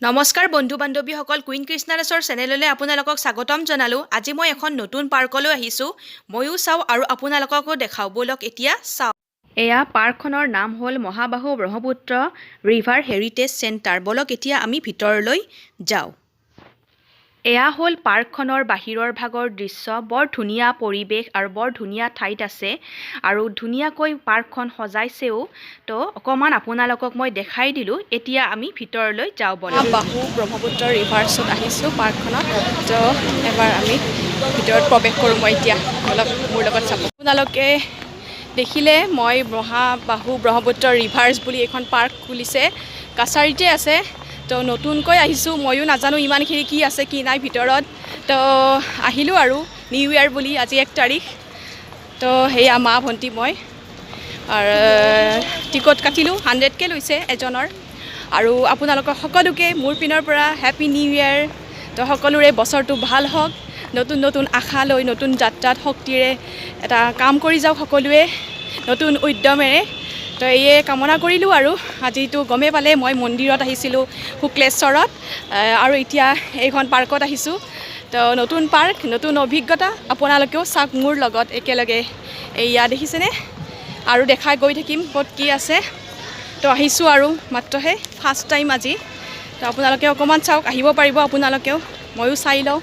নমস্কাৰ বন্ধু বান্ধৱীসকল, কুইন কৃষ্ণা দাসৰ চেনেললৈ আপোনালোকক স্বাগতম জনালোঁ। আজি মই এখন নতুন পাৰ্কলৈ আহিছোঁ। ময়ো চাওঁ আৰু আপোনালোককো দেখাওঁ। ব'লক, এতিয়া চাওঁ। এয়া পাৰ্কখনৰ নাম হ'ল মহাবাহু ব্ৰহ্মপুত্ৰ ৰিভাৰ হেৰিটেজ চেণ্টাৰ। ব'লক, এতিয়া আমি ভিতৰলৈ যাওঁ। এয়া হ'ল পাৰ্কখনৰ বাহিৰৰ ভাগৰ দৃশ্য। বৰ ধুনীয়া পৰিৱেশ আৰু বৰ ধুনীয়া ঠাইত আছে আৰু ধুনীয়াকৈ পাৰ্কখন সজাইছেও। তো অকণমান আপোনালোকক মই দেখাই দিলোঁ। এতিয়া আমি ভিতৰলৈ যাওঁ ব'লক। বাহু ব্ৰহ্মপুত্ৰ ৰিভাৰ্ছত আহিছোঁ পাৰ্কখনত। তো এবাৰ আমি ভিতৰত প্ৰৱেশ কৰোঁ মই এতিয়া। অলপ মোৰ লগত চাব। আপোনালোকে দেখিলে, মই মহাবাহু ব্ৰহ্মপুত্ৰ ৰিভাৰ্ছ বুলি এখন পাৰ্ক খুলিছে, কাছাৰীতে আছে। তো নতুনকৈ আহিছোঁ, ময়ো নাজানো ইমানখিনি কি আছে কি নাই ভিতৰত। তো আহিলোঁ আৰু নিউ ইয়েৰ বুলি, আজি 1 তাৰিখ। তো সেয়া মা, ভণ্টি, মই আৰু টিকট কাটিলোঁ। 100কৈ লৈছে এজনৰ। আৰু আপোনালোকৰ সকলোকে মোৰ পিনৰ পৰা হেপী নিউ ইয়েৰ। তো সকলোৰে বছৰটো ভাল হওক, নতুন নতুন আশা লৈ নতুন যাত্ৰাত শক্তিৰে এটা কাম কৰি যাওক সকলোৱে নতুন উদ্যমেৰে। তো এয়ে কামনা কৰিলোঁ। আৰু আজিতো গমেই পালে, মই মন্দিৰত আহিছিলোঁ শুক্লেশ্বৰত আৰু এতিয়া এইখন পাৰ্কত আহিছোঁ। তো নতুন পাৰ্ক, নতুন অভিজ্ঞতা। আপোনালোকেও চাওক মোৰ লগত একেলগে। এয়া দেখিছেনে? আৰু দেখাই গৈ থাকিম ক'ত কি আছে। তো আহিছোঁ আৰু মাত্ৰহে ফাৰ্ষ্ট টাইম আজি। তো আপোনালোকে অকণমান চাওক, আহিব পাৰিব আপোনালোকেও। ময়ো চাই লওঁ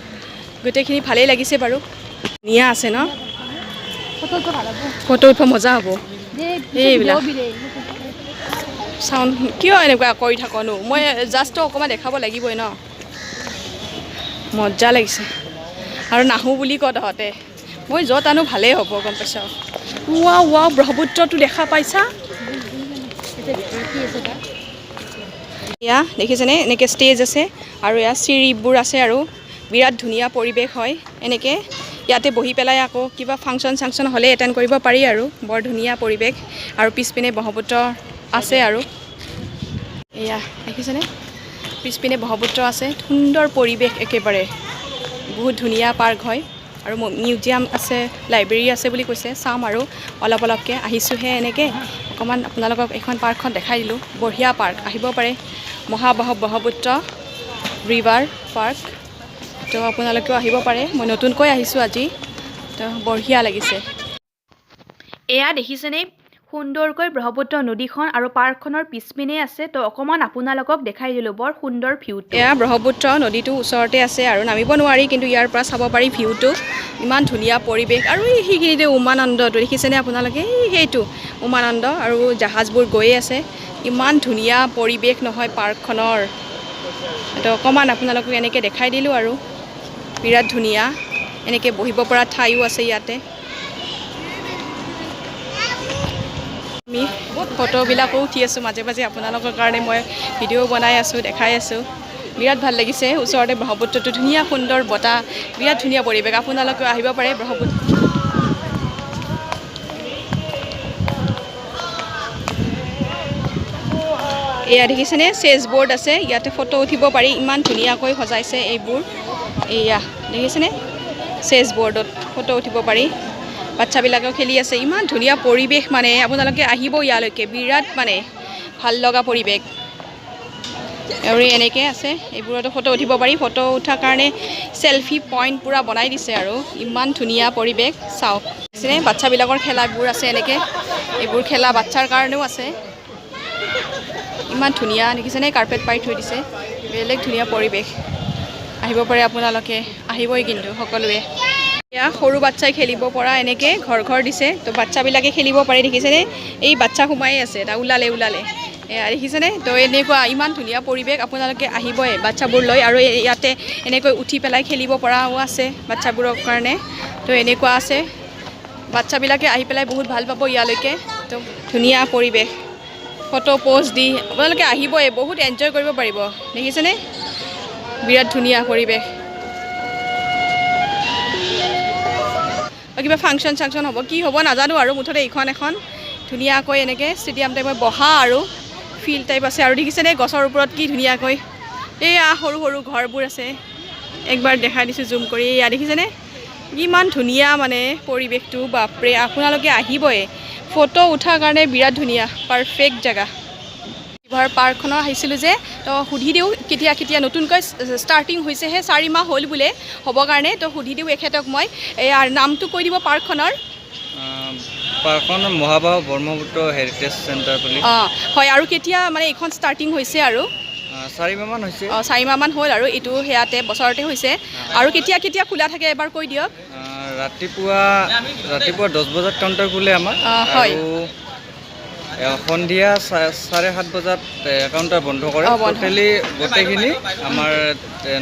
গোটেইখিনি। ভালেই লাগিছে বাৰু, ধুনীয়া আছে ন? ফটো উঠোৱা মজা হ'ব। এইবিলাক চাউণ্ড কিয় এনেকুৱা কৰি থাকনো? মই জাষ্ট অকণমান দেখাব লাগিবই ন? মজা লাগিছে। আৰু নাহোঁ বুলি কওঁ তহঁতে, মই য'ত আনো ভালেই হ'ব, গম পাইছ? ৱাও ৱাও, ব্ৰহ্মপুত্ৰটো দেখা পাইছা? এয়া দেখিছেনে? এনেকৈ ষ্টেজ আছে আৰু এয়া চিৰিবোৰ আছে আৰু বিৰাট ধুনীয়া পৰিৱেশ হয়। এনেকৈ ইয়াতে বহি পেলাই আকৌ কিবা ফাংচন চাংচন হ'লে এটেণ্ড কৰিব পাৰি আৰু বৰ ধুনীয়া পৰিৱেশ। আৰু পিছপিনে ব্ৰহ্মপুত্ৰ আছে। আৰু এয়া দেখিছেনে? পিছপিনে ব্ৰহ্মপুত্ৰ আছে। সুন্দৰ পৰিৱেশ একেবাৰে, বহুত ধুনীয়া পাৰ্ক হয়। আৰু মিউজিয়াম আছে, লাইব্ৰেৰী আছে বুলি কৈছে। চাম আৰু অলপ অলপকৈ, আহিছোঁহে। এনেকৈ অকণমান আপোনালোকক এইখন পাৰ্কখন দেখাই দিলোঁ। বঢ়িয়া পাৰ্ক, আহিব পাৰে, মহাবাহু ব্ৰহ্মপুত্ৰ ৰিভাৰ পাৰ্ক। তো আপোনালোকেও আহিব পাৰে। মই নতুনকৈ আহিছোঁ আজি, তো বঢ়িয়া লাগিছে। এয়া দেখিছেনে? সুন্দৰকৈ ব্ৰহ্মপুত্ৰ নদীখন আৰু পাৰ্কখনৰ পিছপিনে আছে। তো অকণমান আপোনালোকক দেখাই দিলোঁ, বৰ সুন্দৰ ভিউটো। এয়া ব্ৰহ্মপুত্ৰ নদীটো ওচৰতে আছে আৰু নামিব নোৱাৰি, কিন্তু ইয়াৰ পৰা চাব পাৰি ভিউটো। ইমান ধুনীয়া পৰিৱেশ। আৰু এই সেইখিনিতে উমানন্দটো দেখিছেনে আপোনালোকে? এই সেইটো উমানন্দ আৰু জাহাজবোৰ গৈয়ে আছে। ইমান ধুনীয়া পৰিৱেশ নহয় পাৰ্কখনৰ। তো অকণমান আপোনালোকক এনেকৈ দেখাই দিলোঁ আৰু বিৰাট ধুনীয়া। এনেকৈ বহিব পৰা ঠাইও আছে ইয়াতে। আমি ফটোবিলাকো উঠি আছোঁ মাজে মাজে। আপোনালোকৰ কাৰণে মই ভিডিঅ' বনাই আছোঁ, দেখাই আছোঁ। বিৰাট ভাল লাগিছে। ওচৰতে ব্ৰহ্মপুত্ৰটো, ধুনীয়া সুন্দৰ বতাহ, বিৰাট ধুনীয়া পৰিৱেশ। আপোনালোকেও আহিব পাৰে ব্ৰহ্মপুত্ৰ। এয়া দেখিছেনে? চেছ বৰ্ড আছে, ইয়াতে ফটো উঠিব পাৰি। ইমান ধুনীয়াকৈ সজাইছে এইবোৰ। এয়া দেখিছেনে? চেছ বৰ্ডত ফটো উঠিব পাৰি। বাচ্ছাবিলাকেও খেলি আছে। ইমান ধুনীয়া পৰিৱেশ, মানে আপোনালোকে আহিব ইয়ালৈকে, বিৰাট মানে ভাল লগা পৰিৱেশ। আৰু এনেকৈ আছে, এইবোৰতো ফটো উঠিব পাৰি। ফটো উঠাৰ কাৰণে চেলফি পইণ্ট পূৰা বনাই দিছে। আৰু ইমান ধুনীয়া পৰিৱেশ, চাওক। দেখিছেনে? বাচ্ছাবিলাকৰ খেলাবোৰ আছে এনেকৈ। এইবোৰ খেলা বাচ্ছাৰ কাৰণেও আছে। ইমান ধুনীয়া, দেখিছেনে? কাৰ্পেট পাৰি থৈ দিছে। বেলেগ ধুনীয়া পৰিৱেশ, আহিব পাৰে আপোনালোকে। আহিবই কিন্তু সকলোৱে। এয়া সৰু বাচ্ছাই খেলিব পৰা এনেকৈ ঘৰ ঘৰ দিছে। তো বাচ্ছাবিলাকে খেলিব পাৰে, দেখিছেনে? এই বাচ্ছা সোমাই আছে, এটা ওলালে ওলালে। এয়া দেখিছেনে? তো এনেকুৱা ইমান ধুনীয়া পৰিৱেশ, আপোনালোকে আহিবই বাচ্ছাবোৰ লৈ। আৰু ইয়াতে এনেকৈ উঠি পেলাই খেলিব পৰাও আছে বাচ্ছাবোৰৰ কাৰণে। তো এনেকুৱা আছে, বাচ্ছাবিলাকে আহি পেলাই বহুত ভাল পাব ইয়ালৈকে। তো ধুনীয়া পৰিৱেশ, ফটো প'জ দি আপোনালোকে আহিবই, বহুত এনজয় কৰিব পাৰিব। দেখিছেনে? বিৰাট ধুনীয়া পৰিৱেশ। কিবা ফাংচন চাংচন হ'ব, কি হ'ব নাজানো আৰু মুঠতে এইখন এখন ধুনীয়াকৈ এনেকৈ ষ্টেডিয়াম টাইপৰ বহা আৰু ফিল্ড টাইপ আছে। আৰু দেখিছেনে গছৰ ওপৰত কি ধুনীয়াকৈ এইয়া সৰু সৰু ঘৰবোৰ আছে। একবাৰ দেখাই দিছোঁ জুম কৰি। এয়া দেখিছেনে? ইমান ধুনীয়া মানে পৰিৱেশটো, বাপৰে! আপোনালোকে আহিবই। ফটো উঠাৰ কাৰণে বিৰাট ধুনীয়া, পাৰফেক্ট জেগা। ৰিভাৰ পাৰ্কখনৰ আহিছিলোঁ যে, তো সুধি দিওঁ কেতিয়া কেতিয়া নতুনকৈ ষ্টাৰ্টিং হৈছেহে, 4 মাহ হ'ল বোলে হ'বৰ কাৰণে। তো সুধি দিওঁ এখেতক মই। এয়া নামটো কৈ দিব পাৰ্কখনৰ। পাৰ্কখন মহাবাহু ব্ৰহ্মপুত্ৰ হেৰিটেজ চেণ্টাৰ বুলি। অঁ হয়, আৰু কেতিয়া মানে এইখন ষ্টাৰ্টিং হৈছে আৰু? 4 মাহমান হৈছে। অঁ, 4 মাহমান হ'ল আৰু এইটো সেয়াতে বছৰতে হৈছে। আৰু কেতিয়া কেতিয়া খোলা থাকে এবাৰ কৈ দিয়ক। ৰাতিপুৱা 10 বজাত কাউণ্টাৰ খোলে আমাৰ। হয়। আৰু সন্ধিয়া 7:30 বজাত কাউণ্টাৰ বন্ধ কৰে। বন্ধ। টোটেলি গোটেইখিনি আমাৰ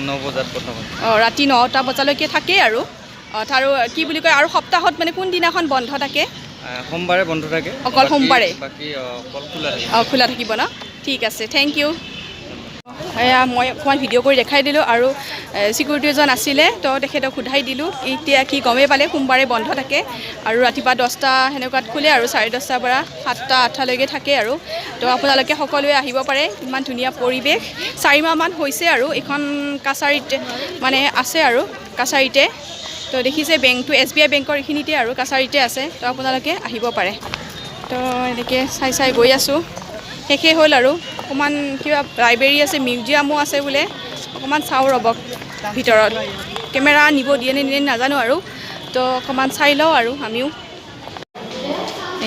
9 বজাত বন্ধ কৰে। অঁ, ৰাতি 9টা বজালৈকে থাকেই আৰু। অঁ, আৰু কি বুলি কয়, আৰু সপ্তাহত মানে কোনদিনাখন বন্ধ থাকে? সোমবাৰে বন্ধ থাকে। অকল সোমবাৰে? বাকী অকল খোলা থাকে। অঁ, খোলা থাকিব ন? ঠিক আছে, thank U. এয়া মই অকণমান ভিডিঅ' কৰি দেখাই দিলোঁ আৰু চিকিউৰিটি এজন আছিলে, তো তেখেতক সোধাই দিলোঁ। এতিয়া কি গমেই পালে, সোমবাৰে বন্ধ থাকে আৰু ৰাতিপুৱা 10টা সেনেকুৱাত খোলে আৰু 10:30ৰ পৰা 7টা 8টালৈকে থাকে আৰু। তো আপোনালোকে সকলোৱে আহিব পাৰে, ইমান ধুনীয়া পৰিৱেশ। 4 মাহমান হৈছে আৰু এইখন কাছাৰীত মানে আছে আৰু কাছাৰীতে। তো দেখিছে বেংকটো, এছবিআই বেংকৰ এইখিনিতে আৰু কাছাৰীতে আছে। তো আপোনালোকে আহিব পাৰে। তো এনেকৈ চাই চাই গৈ আছোঁ, শেষেই হ'ল আৰু। অকণমান কিবা লাইব্ৰেৰী আছে, মিউজিয়ামো আছে বোলে, অকণমান চাওঁ ৰ'বক। ভিতৰত কেমেৰা নিব দিয়ে নে নিদিয়ে নাজানো আৰু, তো অকণমান চাই লওঁ আৰু আমিও।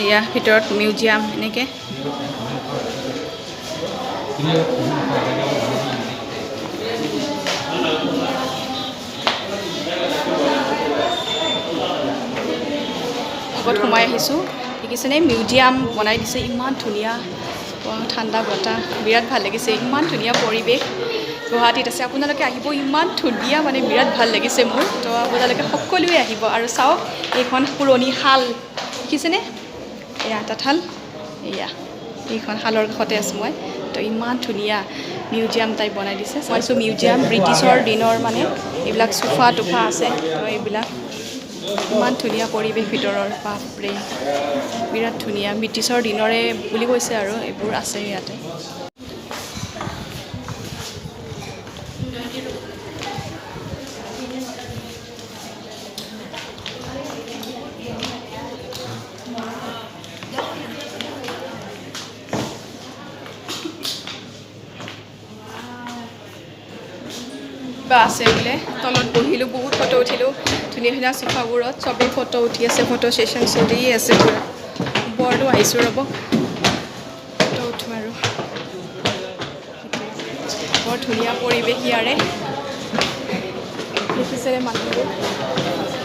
এয়া ভিতৰত মিউজিয়াম এনেকৈ। আগত সোমাই আহিছোঁ, দেখিছেনে মিউজিয়াম বনাই দিছে ইমান ধুনীয়া। ৱাহ, ঠাণ্ডা বতাহ, বিৰাট ভাল লাগিছে। ইমান ধুনীয়া পৰিৱেশ গুৱাহাটীত আছে, আপোনালোকে আহিব। ইমান ধুনীয়া মানে বিৰাট ভাল লাগিছে মোৰ। তো আপোনালোকে সকলোৱে আহিব আৰু চাওক এইখন পুৰণি শাল, দেখিছেনে? এয়া তাঁতশাল, এয়া এইখন শালৰ কাষতে আছোঁ মই। তো ইমান ধুনীয়া মিউজিয়াম টাইপ বনাই দিছে। চাইছোঁ মিউজিয়াম, ব্ৰিটিছৰ দিনৰ মানে এইবিলাক চোফা টোফা আছে। তো এইবিলাক ইমান ধুনীয়া পৰিৱেশ ভিতৰৰ, বাপৰে, বিৰাট ধুনীয়া। ব্ৰিটিছৰ দিনৰে বুলি কৈছে আৰু এইবোৰ আছে ইয়াতে। কিবা আছে বোলে, তলত বহিলোঁ, বহুত ফটো উঠিলোঁ। ধুনীয়া ধুনীয়া চোফাবোৰত চবেই ফটো উঠি আছে, ফটো ছেশ্যন চলিয়ে আছে পূৰা। ওপৰতো আহিছোঁ ৰ'ব, ফটো উঠোঁ আৰু। বৰ ধুনীয়া পৰিৱেশ ইয়াৰে, দেখিছেনে মানুহবোৰ?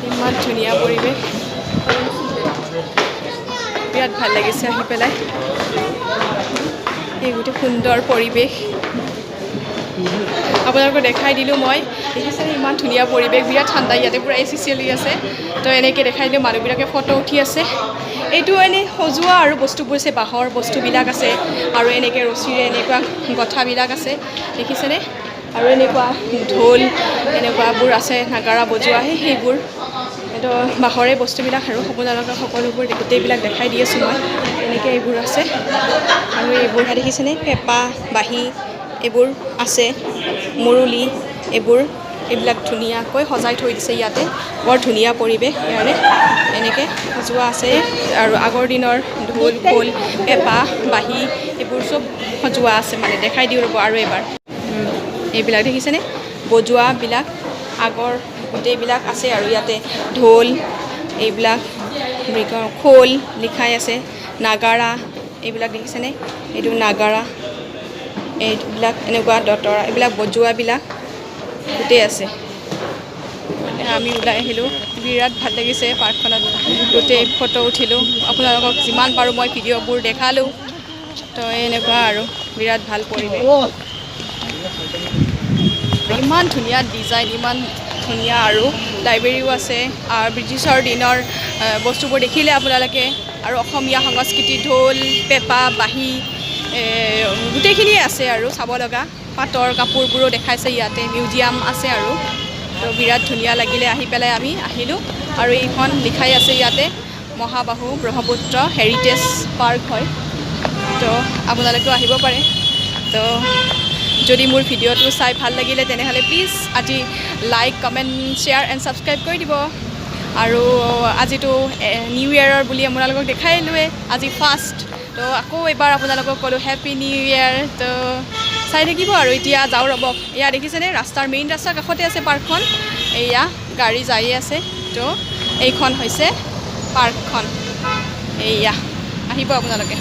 ইমান ধুনীয়া পৰিৱেশ, বিৰাট ভাল লাগিছে আহি পেলাই। এই গোটেই সুন্দৰ পৰিৱেশ আপোনালোকক দেখাই দিলোঁ মই। দেখিছেনে ইমান ধুনীয়া পৰিৱেশ, বিৰাট ঠাণ্ডা ইয়াতে, পূৰা এচি চলি আছে। তো এনেকৈ দেখাই দিলোঁ, মানুহবিলাকে ফটো উঠি আছে। এইটো এনেই সজোৱা আৰু বস্তুবোৰ আছে, বাঁহৰ বস্তুবিলাক আছে আৰু এনেকৈ ৰছীৰে এনেকুৱা গঠাবিলাক আছে, দেখিছেনে? আৰু এনেকুৱা ঢোল এনেকুৱাবোৰ আছে, নাগাৰা বজোৱা সেইবোৰ, এইটো বাঁহৰে বস্তুবিলাক আৰু আপোনালোকক সকলোবোৰ গোটেইবিলাক দেখাই দি আছোঁ মই। এনেকৈ এইবোৰ আছে আৰু এইবোৰ দেখিছেনে? পেঁপা, বাঁহী এইবোৰ আছে, মুৰুলী এইবোৰ, এইবিলাক ধুনীয়াকৈ সজাই থৈ দিছে ইয়াতে। বৰ ধুনীয়া পৰিৱেশ ইয়াৰে, এনেকৈ সজোৱা আছে আৰু আগৰ দিনৰ ঢোল, খোল, পেঁপা, বাঁহী এইবোৰ চব সজোৱা আছে। মানে দেখাই দিওঁ ৰ'ব আৰু এবাৰ। এইবিলাক দেখিছেনে? বজোৱাবিলাক আগৰ গোটেইবিলাক আছে আৰু ইয়াতে ঢোল এইবিলাক, মৃগ খোল লিখাই আছে, নাগাৰা এইবিলাক দেখিছেনে? এইটো নাগাৰা, এইবিলাক এনেকুৱা দতৰা, এইবিলাক বজোৱাবিলাক গোটেই আছে। আমি ওলাই আহিলোঁ, বিৰাট ভাল লাগিছে পাৰ্কখনত, গোটেই ফটো উঠিলোঁ। আপোনালোকক যিমান পাৰোঁ মই ভিডিঅ'বোৰ দেখালোঁ। তো এনেকুৱা আৰু বিৰাট ভাল পৰিৱেশ, ইমান ধুনীয়া ডিজাইন, ইমান ধুনীয়া। আৰু লাইব্ৰেৰীও আছে আৰু ব্ৰিটিছৰ দিনৰ বস্তুবোৰ দেখিলে আপোনালোকে আৰু অসমীয়া সংস্কৃতি, ঢোল, পেঁপা, বাঁহী, গোটেইখিনিয়ে আছে আৰু চাব লগা। পাটৰ কাপোৰবোৰো দেখাইছে ইয়াতে, মিউজিয়াম আছে আৰু। তো বিৰাট ধুনীয়া লাগিলে আহি পেলাই, আমি আহিলোঁ। আৰু এইখন লিখাই আছে ইয়াতে মহাবাহু ব্ৰহ্মপুত্ৰ হেৰিটেজ পাৰ্ক হয়। তো আপোনালোকেও আহিব পাৰে। তো যদি মোৰ ভিডিঅ'টো চাই ভাল লাগিলে, তেনেহ'লে প্লিজ আজি like, comment, share and subscribe কৰি দিব। আৰু আজিতো নিউ ইয়েৰৰ বুলি আপোনালোকক দেখাই লোৱে, আজি ফাৰ্ষ্ট। তো আকৌ এবাৰ আপোনালোকক ক'লোঁ হেপী নিউ ইয়েৰ। তো চাই থাকিব আৰু এতিয়া যাওঁ ৰ'ব। এয়া দেখিছেনে, ৰাস্তাৰ মেইন ৰাস্তাৰ কাষতে আছে পাৰ্কখন। এয়া গাড়ী যায়ে আছে। তো এইখন হৈছে পাৰ্কখন। এয়া আহিব আপোনালোকে।